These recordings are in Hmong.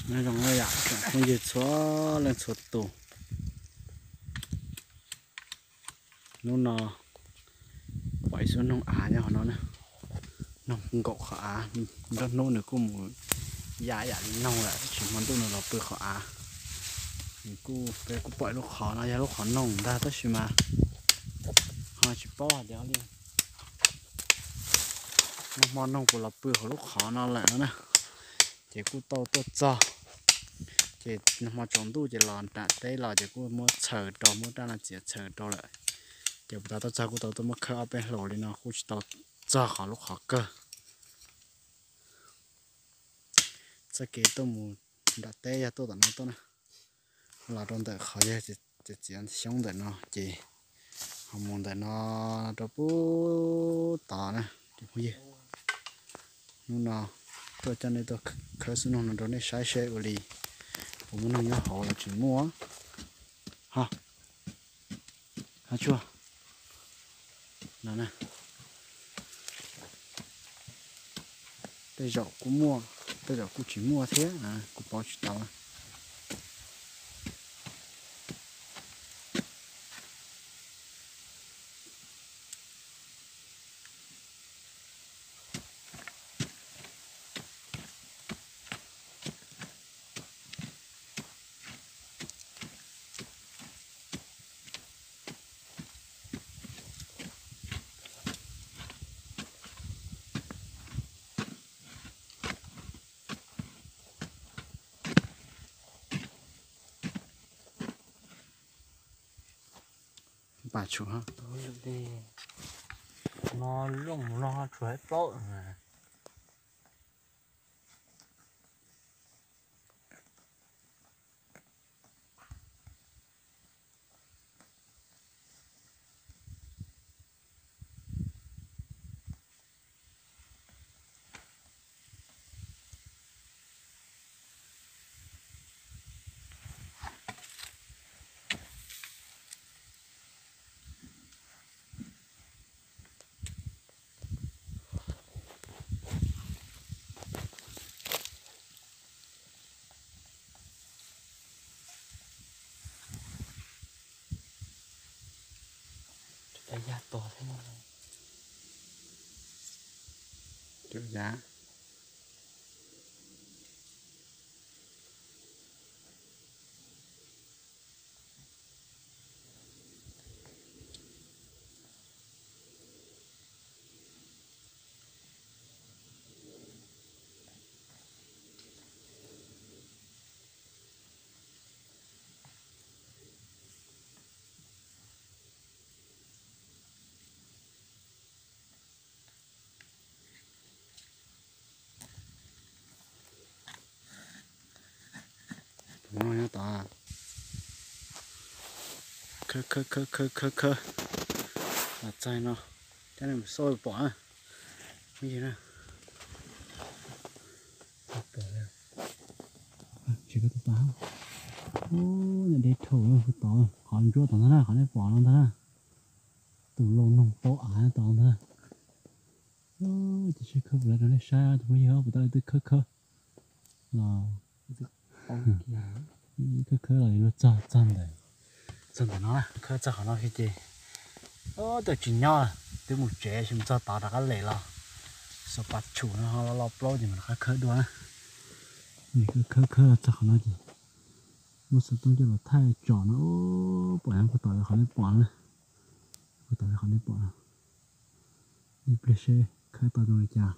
Nyob zoo yam tsoom phooj ywg txhua leej txhua tus, hnub no pom ib xub noog av nyob hauv no na, noog nkaum qhov av, nruab hnub nws kuj mus ya yam li noog lawm tab sis hmo ntuj nws los pw qhov av. Nws kuj, peb kuj pom ib lub qhov no yog lub qhov noog ntag tab sis mas ho tsis paub hais tias li nag hmo noog puas los pw hauv lub qhov no lawm no na. Ces kuj tau tuaj txog, ces nag hmo tsaus ntuj ces los nram teb los ces kuj muab txhaws rau, muab raj no txiav txhaws rau lawm. Ces puas tas tuaj txog kuj tau tuaj muab khawb ob peb hlau li no kuj tsis tau txog qhov lub qhov kawg. Txoj kev tuaj mus nram teb yog tuaj tom no tuaj na, los rau ntawm qhov yog txiav xyoob ntawm no ces ho mus ntawm no rau pub tod na. Hnub no tuaj coj nej tuaj khawb xub noog no rau nej saib seb ua li puas muaj noog nyob hauv los tsis muaj. Ho, ho tsuag no na. Tej zaum kuj muaj, tej zaum kuj tsis muaj thiab, kuv paub tsis tau. Pas tshuav no, looj mus no tshuav plaub. Yaj tos thiab. Cov yaj. Tus no nyob tod. Khawb khawb khawb khawb khawb khawb. Los txog no, coj nej mus xauj pom na. Phooj ywg na. Tsis, kuv tus pas, ub, nyob deb dhau kuv tod, qhov ntsuab tod ntag na, qhov nej pom no ntag na. Tus lau noog paub av tod ntag na. Ces seb khawb puas tau rau nej saib, tus phooj ywg, puas tau leej twg khawb khawb los, khawb khawb los luag txog, txog ntawm, txog ntawm no, khawb txog qhov no ces, ub, twb tsis nyob, twb mus tsev, mus txog tod rov qab lem los. Xav pas tshum no ho lo lo plaub ces mam rov qab khawb dua na. Khawb khawb khawb txog qhov no ces muab xov tooj coj los thaij tsom no, pom ib puag tom qhov nej pom no, puag tom qhov nej pom no. Ib pliag seb khawb tau zoo li cas,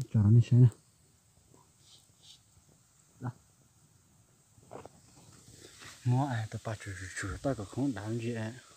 tso rau nej saib na. Muab tus pas tshum tshum tshum toj kom khoob dav ntsis.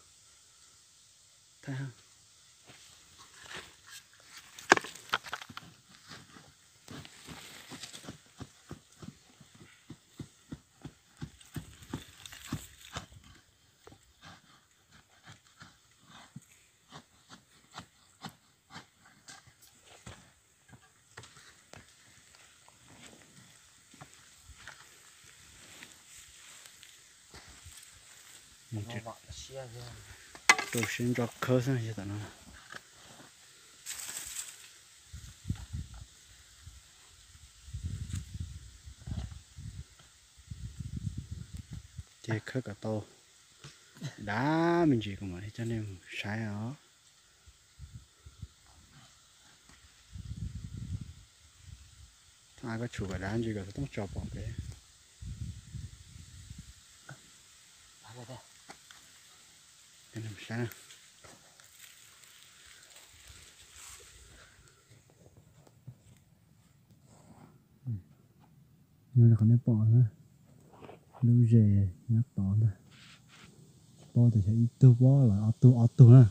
Rau siab ntso khawb xwb yog tom no. Ces khawb kom tau dav me ntsis kuv mam li coj nej mus saib os. Thaj koj tshum kom dav ntsis kom txhob tso pom peb. Saib na. Nyob qhov nej pom na, lub zes nyob tod ntag. Tsis paub tias xyov ib tug pob los ob tug, ob tug na.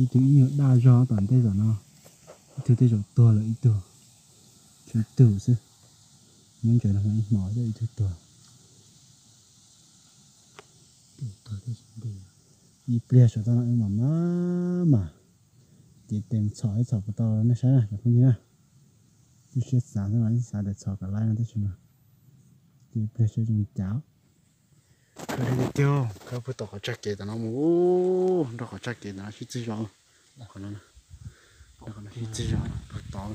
Ib tug ib nyuag daj zog tom ntej tom no, ib tug tej zaum tuag lawm ib tug, tshuav ib tug xwb. Muab ntsaws no ib hmos ib tug tuag. Ib pliag saum toj no wb mam maj mam cev tes txhom ib txhom puas tau nej saib na cov phooj ywg na. Lub siab xav xwb mas xav tias txhom kom laib no tab sis mas ces ib pliag saib zoo li cas. Khawb tiag tiag, khawb puag tom qhov tsag kev tom no mus, nrog qhov tsag kev tom no sib txig zog. Qhov no, qhov no sib txig zog puag tod.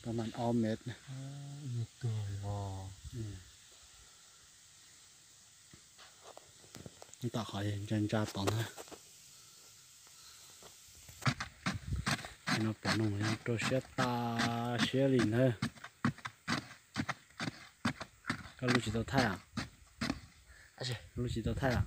Tau mas ob mev. Tom qhov ntsa ntsa tod ntag. No pom no mas yog rau siab tas siab li ntag. Koj lub tsis tau thaij a? Lub tsis tau thaij a?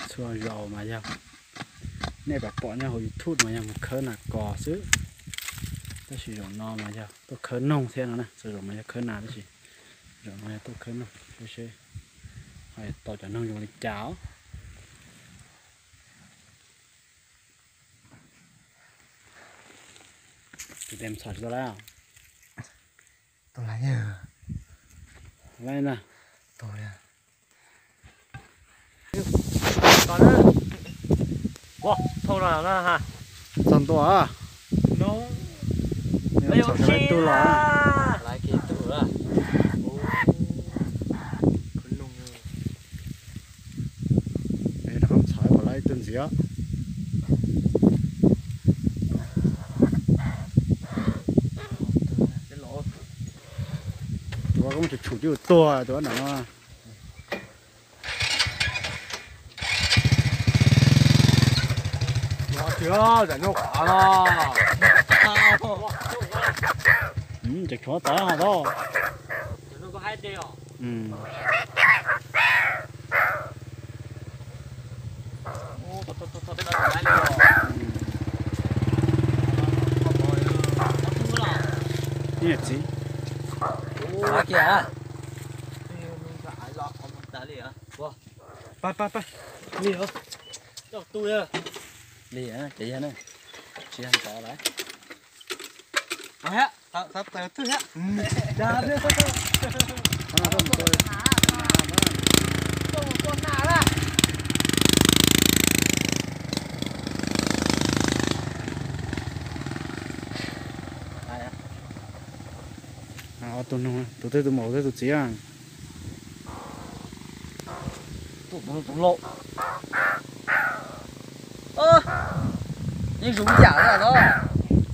Txhua zaus mas yog nej pom pom nyob hauv YouTube mas yog mus khawb nas kos xwb, tab sis zaum no mas yog tuaj khawb noog thiab no na. Txhua zaus mas yog khawb nas tab sis zaum no yog tuaj khawb noog seb ho tau cov noog zoo li cas os. Tus tes txhom tsis tau lawm. Tau lawm na. Thauj los na ha. Txog ntua. Txhom sawv ib tug los. Rov qab txhom kom lawm ib tug ntxiv. Tus koj mus tshum tshum twb tuag tus nram no. Cov tshuav tawv hos tau. Ib niam txiv. Pab pab pab. Li os. Li ces yog na. Tsis yog ntov lawm. Ob tug noog, tus twg tus maum tus twg tus txiv a? Tus lau. Yeej zoo ib yam li os.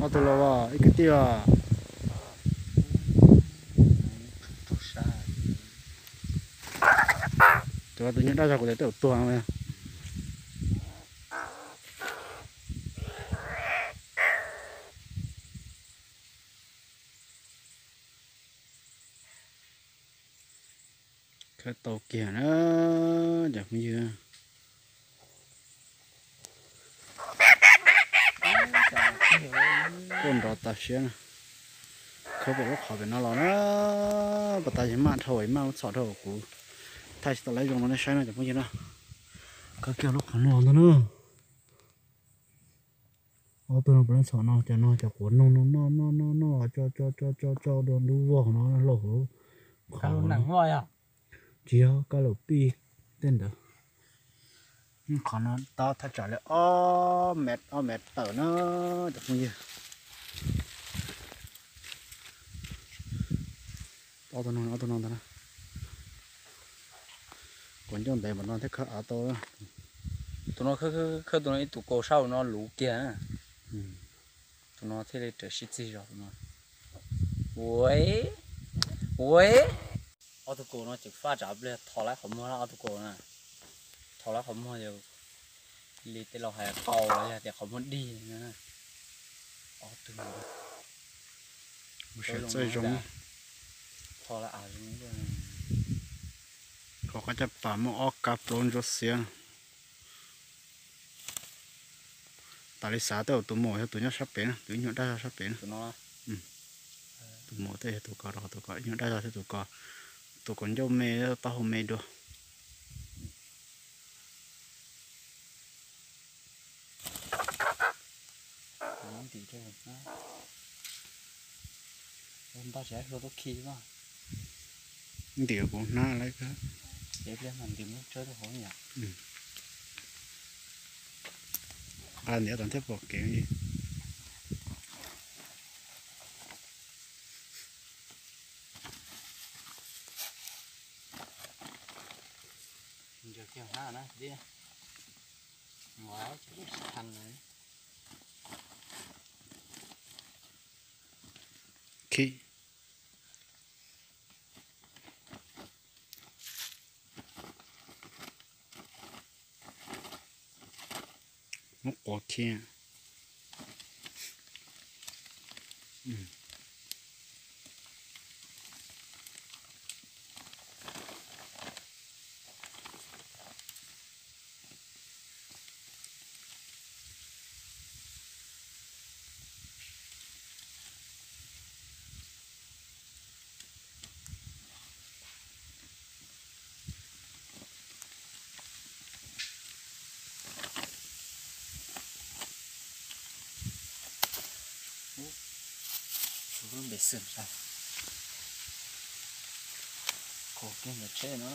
Ob tug lau os, ib kwv tij os. Tus tus nyuag daj zog kuv tias tej zaum tuag no. Khawb tau kiag na cov phooj ywg. Tuaj nrov tas siab na. Khawb pom lub qhov pem no los na. Pas tas yog maj dhau, maj txhom dhau kuv thaij tsis tau lawv zoo no nej saib no cov phooj ywg na. Khawb kiag lub qhov no ntag na. Ob tug no puav leej txhom no, cov no cov quav noog no noj noj noj noj tso tso tso tso tso dua lub voj no lauj. Qhov tsis yog kab laum pij tej ntawd. Qhov no tau thaj tsam li ob mev ob mev tawm na cov phooj ywg. Ob tug no, ob tug no ntag na. Kaus ncauj ntev npaum no thiab khawb av tau. Tus no khawb, khawb tus no ib tug kaus sab hauv no luv kiag. Tus no thiaj li raws sib txig zog tus no. Ua, ua, ob tug kaus no ces faj tsam pliag thov lawv qhov muag na, ob tug kaus na. Thov lawv qhov muag yog li tej laus hais qau los yog tias qhov muag dig na. Ob tug no. Ua siab txawj zoo. Thov lawv av zoo. Kho qab caj pas muaj ob kab plaub ntsuab xiab. Tas li xav tej zaum tus maum yog tus nyob sab pem na, tus ib nyuag daj zog sab pem na. Tus maum tej yog tus ko, tus ko ib nyuag daj zog thiab tus ko. Tus kaus ncauj me, taub hau me dua. Ntim rau, npaj tsis hlua tuaj khi. Ntim kuv hnab lawm. Ces pliag mas ntim muab tsawb rau hauv yom. Nqa ntiav tas thiaj pom kev li. Ntsaws kiag hnab na, dib. Khi. Muab quav khi. Lub npe xwm sas, khaus kiag ntawm tsheb no.